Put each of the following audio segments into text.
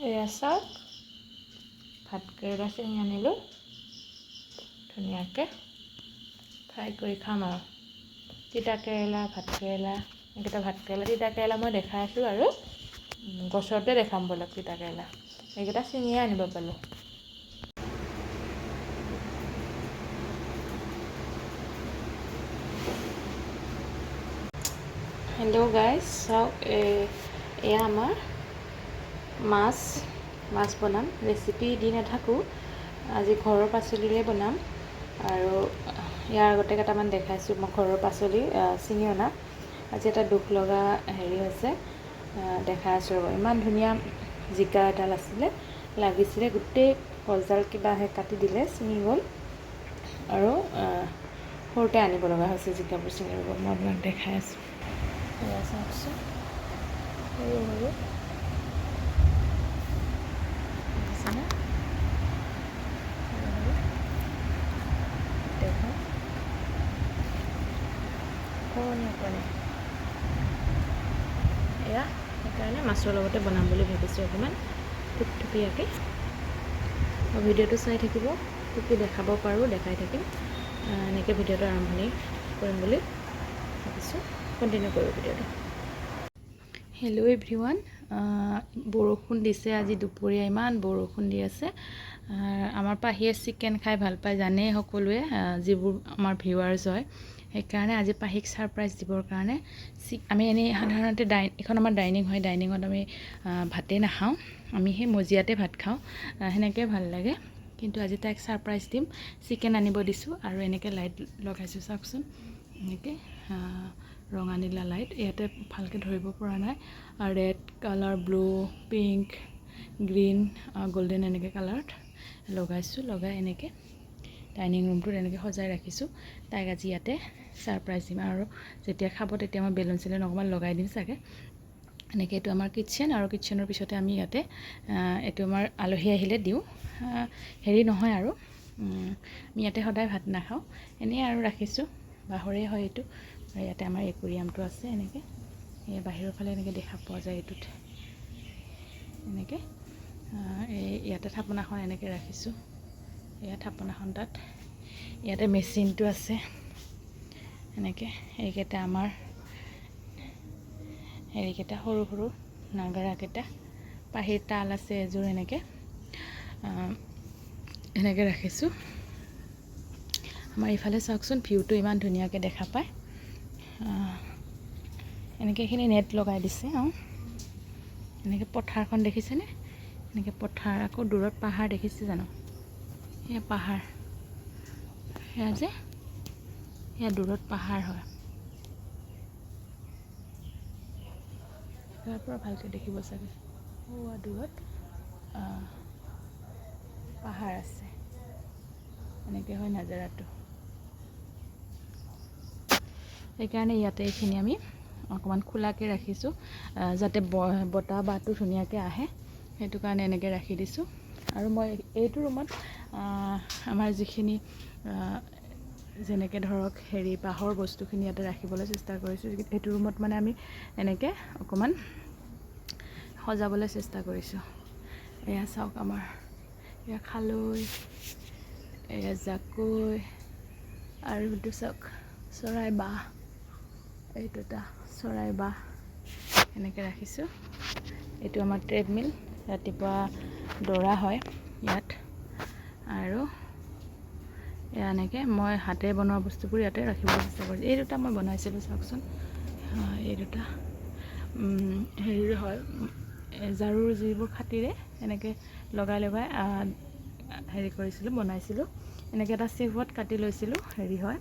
এয়া চাওক, ভাতকেৰেলা চিঙি আনিলোঁ, ধুনীয়াকৈ ফ্ৰাই কৰি খাম। আৰু তিতা কেৰেলা, ভাতকেৰেলা, এইকেইটা ভাতকেৰেলা, তিতা কেৰেলা মই দেখাই আছোঁ আৰু গছতে দেখাম ব'লক। তিতা কেৰেলা এইকেইটা ছিঙিয়ে আনিব পালোঁ। হেল্ল' গাইজ, চাওক, এয়া আমাৰ মাছ মাছ বনাম। ৰেচিপি দি নাথাকোঁ আজি, ঘৰৰ পাচলিৰে বনাম। আৰু ইয়াৰ আগতে কেইটামান দেখাইছোঁ মই ঘৰৰ পাচলি ছিঙি অনা। আজি এটা দুখ লগা হেৰি হৈছে, দেখাই আছোঁ ৰ'ব। ইমান ধুনীয়া জিকা এডাল আছিলে, লাগিছিলে, গোটেই গছডাল কিবা সেই কাটি দিলে, ছিঙি গ'ল। আৰু সৰুতে আনিব লগা হৈছে জিকাবোৰ ছিঙি। ৰ'ব, মই আপোনাক দেখাই আছোঁ। এয়া চাওকচোন, সৰু সৰু দেখিছেনে? সৰু সৰু দেখোন, অকণি অকণি। এয়া সেইকাৰণে মাছৰ লগতে বনাম বুলি ভাবিছোঁ, অকণমান থুপথুপীয়াকৈ। ভিডিঅ'টো চাই থাকিব, কি কি দেখাব পাৰোঁ দেখাই থাকিম। এনেকৈ ভিডিঅ'টো আৰম্ভণি কৰিম বুলি ভাবিছোঁ। কণ্টিনিউ কৰোঁ ভিডিঅ'টো। হেল্ল' এভৰিৱান, বৰষুণ দিছে আজি দুপৰীয়া, ইমান বৰষুণ দি আছে। আমাৰ পাহীয়ে চিকেন খাই ভাল পায়, জানেই সকলোৱে, যিবোৰ আমাৰ ভিউৱাৰ্ছ হয়। সেইকাৰণে আজি পাহীক ছাৰপ্ৰাইজ দিবৰ কাৰণে আমি এনেই সাধাৰণতে এইখন আমাৰ ডাইনিং হয়, ডাইনিঙত আমি ভাতেই নাখাওঁ, আমি সেই মজিয়াতে ভাত খাওঁ, সেনেকৈ ভাল লাগে। কিন্তু আজি তাইক ছাৰপ্ৰাইজ দিম, চিকেন আনিব দিছোঁ আৰু এনেকৈ লাইট লগাইছোঁ। চাওকচোন, এনেকৈ ৰঙা নীলা লাইট, ইয়াতে ভালকৈ ধৰিব পৰা নাই, red colour, blue, pink, green, golden এনেকৈ কালাৰত লগাইছোঁ। লগাই এনেকৈ ডাইনিং ৰুমটোত এনেকৈ সজাই ৰাখিছোঁ। তাইক আজি ইয়াতে ছাৰপ্ৰাইজ দিম আৰু যেতিয়া খাব তেতিয়া মই বেলুন চেলুন অকণমান লগাই দিম চাগে। এনেকৈ এইটো আমাৰ কিটচেন আৰু কিটচেনৰ পিছতে আমি ইয়াতে এইটো আমাৰ আলহী আহিলে দিওঁ, হেৰি নহয় আৰু আমি ইয়াতে সদায় ভাত নাখাওঁ, এনেই আৰু ৰাখিছোঁ, বাঁহৰে হয় এইটো। আৰু ইয়াতে আমাৰ একুৰিয়ামটো আছে। এনেকৈ এই বাহিৰৰ ফালে এনেকৈ দেখা পোৱা যায় এইটোত। এনেকৈ এই ইয়াতে থাপনাখন এনেকৈ ৰাখিছোঁ। এয়া থাপনাখন, তাত ইয়াতে মেচিনটো আছে। এনেকৈ এইকেইটা আমাৰ হেৰিকেইটা, সৰু সৰু নাগাৰাকেইটা, পাহিৰ তাল আছে এযোৰ, এনেকৈ এনেকৈ ৰাখিছোঁ। আমাৰ ইফালে চাওকচোন, ভিউটো ইমান ধুনীয়াকৈ দেখা পায়। এনেকৈ এইখিনি নেট লগাই দিছে। অঁ, এনেকৈ পথাৰখন দেখিছেনে? এনেকৈ পথাৰ, আকৌ দূৰত পাহাৰ দেখিছে জানো? সেয়া পাহাৰ, সেয়া যে সেয়া দূৰত পাহাৰ হয়। ইয়াৰ পৰা ভালকৈ দেখিব চাগে, সৌৱা দূৰত পাহাৰ আছে। এনেকৈ হয় নাজাৰাটো। সেইকাৰণে ইয়াতে এইখিনি আমি অকণমান খোলাকৈ ৰাখিছোঁ, যাতে বতাহ বাহটো ধুনীয়াকৈ আহে, সেইটো কাৰণে এনেকৈ ৰাখি দিছোঁ। আৰু মই এইটো ৰুমত আমাৰ যিখিনি যেনেকৈ ধৰক হেৰি বাঁহৰ বস্তুখিনি ইয়াতে ৰাখিবলৈ চেষ্টা কৰিছোঁ। এইটো ৰুমত মানে আমি এনেকৈ অকণমান সজাবলৈ চেষ্টা কৰিছোঁ। এয়া চাওক, আমাৰ এয়া খালৈ, এয়া জাকৈ আৰু এইটো চাওক চৰাই বাহ, এইটো এটা চৰাই বাহ, এনেকৈ ৰাখিছোঁ। এইটো আমাৰ ট্ৰেডমিল, ৰাতিপুৱা দৌৰা হয় ইয়াত। আৰু এয়া এনেকৈ মই হাতেৰে বনোৱা বস্তুবোৰ ইয়াতে ৰাখিবলৈ চেষ্টা কৰিছোঁ। এই দুটা মই বনাইছিলোঁ, চাওকচোন। এই দুটা হেৰিৰ হয়, ঝাৰুৰ যিবোৰ খাটিৰে এনেকৈ লগাই লগাই হেৰি কৰিছিলোঁ, বনাইছিলোঁ। এনেকৈ এটা শ্বেপত কাটি লৈছিলোঁ। হেৰি হয়,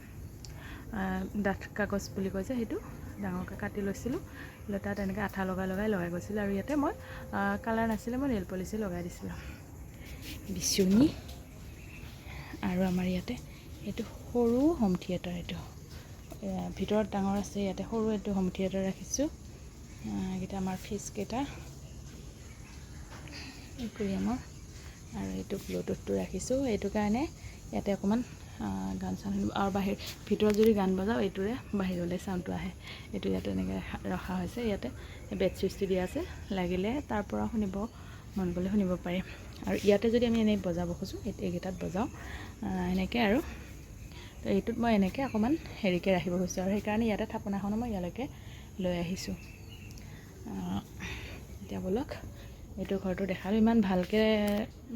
ডাঠ কাগজ বুলি কয় যে, সেইটো ডাঙৰকৈ কাটি লৈছিলোঁ, লৈ তাত এনেকৈ আঠা লগাই লগাই লগাই গৈছিলোঁ। আৰু ইয়াতে মই কালাৰ নাছিলে, মই নেইল পলিচে লগাই দিছিলোঁ। বিচনী আৰু আমাৰ ইয়াতে এইটো সৰু হোম থিয়েটাৰ, এইটো ভিতৰত ডাঙৰ আছে, ইয়াতে সৰু এইটো হোম থিয়েটাৰ ৰাখিছোঁ। এইকেইটা আমাৰ ফিছকেইটা একুৰিয়ামৰ। আৰু এইটো ব্লুটুথটো ৰাখিছোঁ এইটো কাৰণে, ইয়াতে অকণমান গান চান শুনিব আৰু বাহিৰ ভিতৰত যদি গান বজাওঁ, এইটোৰে বাহিৰলৈ চাউণ্ডটো আহে। এইটো ইয়াতে এনেকৈ ৰখা হৈছে। ইয়াতে বেড চুইচটো দিয়া আছে, লাগিলে তাৰ পৰা শুনিব। মন গ'লে শুনিব পাৰে। আৰু ইয়াতে যদি আমি এনেই বজাব খোজোঁ, এইকেইটাত বজাওঁ এনেকৈ। আৰু তো এইটোত মই এনেকৈ অকণমান হেৰিকৈ ৰাখিব খুজিছোঁ আৰু সেইকাৰণে ইয়াতে থাপনাখনো মই ইয়ালৈকে লৈ আহিছোঁ। এতিয়া ব'লক, এইটো ঘৰটো দেখালোঁ। ইমান ভালকৈ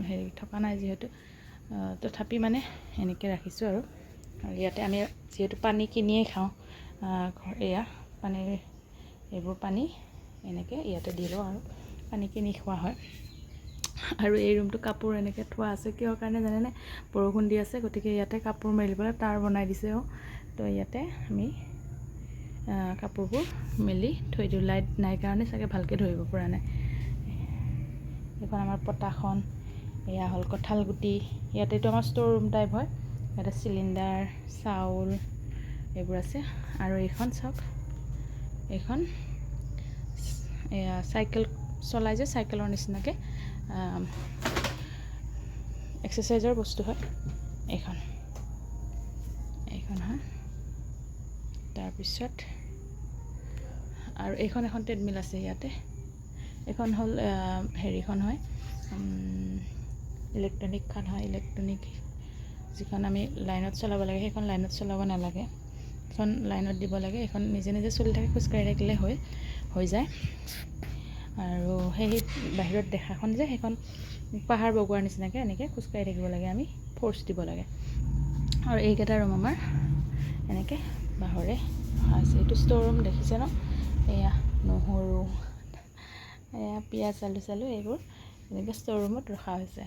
হেৰি থকা নাই যিহেতু, তথাপি মানে এনেকৈ ৰাখিছোঁ। আৰু আৰু ইয়াতে আমি যিহেতু পানী কিনিয়ে খাওঁ, এয়া পানীৰ এইবোৰ পানী এনেকৈ ইয়াতে দি লওঁ আৰু পানী কিনি খোৱা হয়। আৰু এই ৰুমটো কাপোৰ এনেকৈ থোৱা আছে কিহৰ কাৰণে জানেনে? বৰষুণ দি আছে, গতিকে ইয়াতে কাপোৰ মেলিবলৈ তাঁৰ বনাই দিছে। অঁ, তো ইয়াতে আমি কাপোৰবোৰ মেলি থৈ দিওঁ। লাইট নাই কাৰণে চাগে ভালকৈ ধৰিব পৰা নাই। এইখন আমাৰ পতাখন, এয়া হ'ল কঁঠাল গুটি। ইয়াতেতো আমাৰ ষ্ট'ৰ ৰুম টাইপ হয়। ইয়াতে চিলিণ্ডাৰ, চাউল এইবোৰ আছে। আৰু এইখন চাওক, এইখন এয়া চাইকেল চলাই যে, চাইকেলৰ নিচিনাকৈ এক্সাৰচাইজৰ বস্তু হয় এইখন, এইখন হয়। তাৰপিছত আৰু এইখন এখন ট্ৰেডমিল আছে ইয়াতে। এইখন হ'ল হেৰিখন হয়, ইলেক্ট্ৰনিকখন হয়। ইলেক্ট্ৰনিক যিখন আমি লাইনত চলাব লাগে, সেইখন লাইনত চলাব নালাগে, এখন লাইনত দিব লাগে। এইখন নিজে নিজে চলি থাকে, খোজকাঢ়ি থাকিলে হৈ হৈ যায়। আৰু সেই বাহিৰত দেখাখন যে, সেইখন পাহাৰ বগোৱাৰ নিচিনাকৈ এনেকৈ খোজকাঢ়ি থাকিব লাগে, আমি ফ'ৰ্চ দিব লাগে। আৰু এইকেইটা ৰুম আমাৰ এনেকৈ বাঁহৰে আছে। এইটো ষ্ট'ৰ ৰুম দেখিছে ন? এয়া নহৰু, এয়া পিঁয়াজ, আলু চালু এইবোৰ এনেকৈ ষ্ট'ৰ ৰুমত ৰখা হৈছে।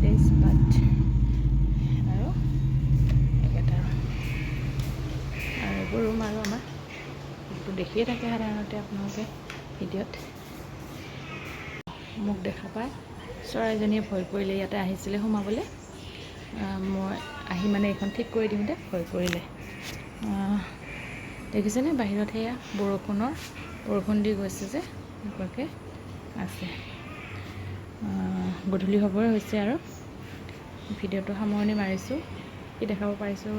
তেজপাত আৰু এইকেইটা ৰুম আৰু এইবোৰ ৰুম আৰু আমাৰ এইবোৰ দেখিয়ে থাকে সাধাৰণতে আপোনালোকে ভিডিঅ'ত। মোক দেখা পায় চৰাইজনীয়ে ভয় কৰিলে। ইয়াতে আহিছিলে সোমাবলৈ, মই আহি মানে এইখন ঠিক কৰি দিওঁতে ভয় কৰিলে। দেখিছেনে বাহিৰত সেয়া বৰষুণ দি গৈছে যে, এনেকুৱাকৈ আছে। গধূলি হ'বই হৈছে আৰু ভিডিঅ'টো সামৰণি মাৰিছোঁ। কি দেখাব পাৰিছোঁ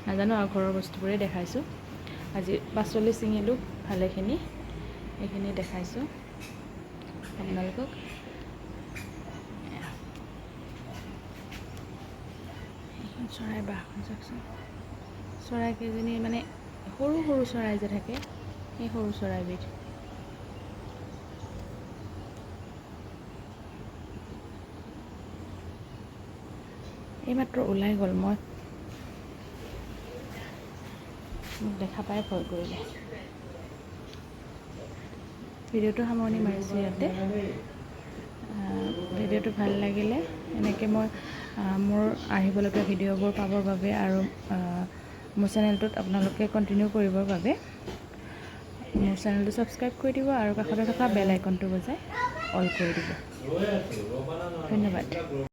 নাজানো, আৰু ঘৰৰ বস্তুবোৰেই দেখাইছোঁ। আজি পাচলি ছিঙিলোঁ ভালেখিনি, এইখিনি দেখাইছোঁ আপোনালোকক। এইখন চৰাই বাঁহখন চাওকচোন। চৰাইকেইজনী মানে সৰু সৰু চৰাই যে থাকে, সেই সৰু চৰাইবিধ। এইমাত্ৰ ওলাই গ'ল, মই মোক দেখা পাই ভয় কৰিলে। ভিডিঅ'টো সামৰণি মাৰিছোঁ ইয়াতে। ভিডিঅ'টো ভাল লাগিলে এনেকৈ মই মোৰ আহিবলগীয়া ভিডিঅ'বোৰ পাবৰ বাবে আৰু মোৰ চেনেলটোত আপোনালোকে কণ্টিনিউ কৰিবৰ বাবে মোৰ চেনেলটো ছাবস্ক্ৰাইব কৰি দিব আৰু কাষতে থকা বেল আইকনটো বজাই অল কৰি দিব। ধন্যবাদ।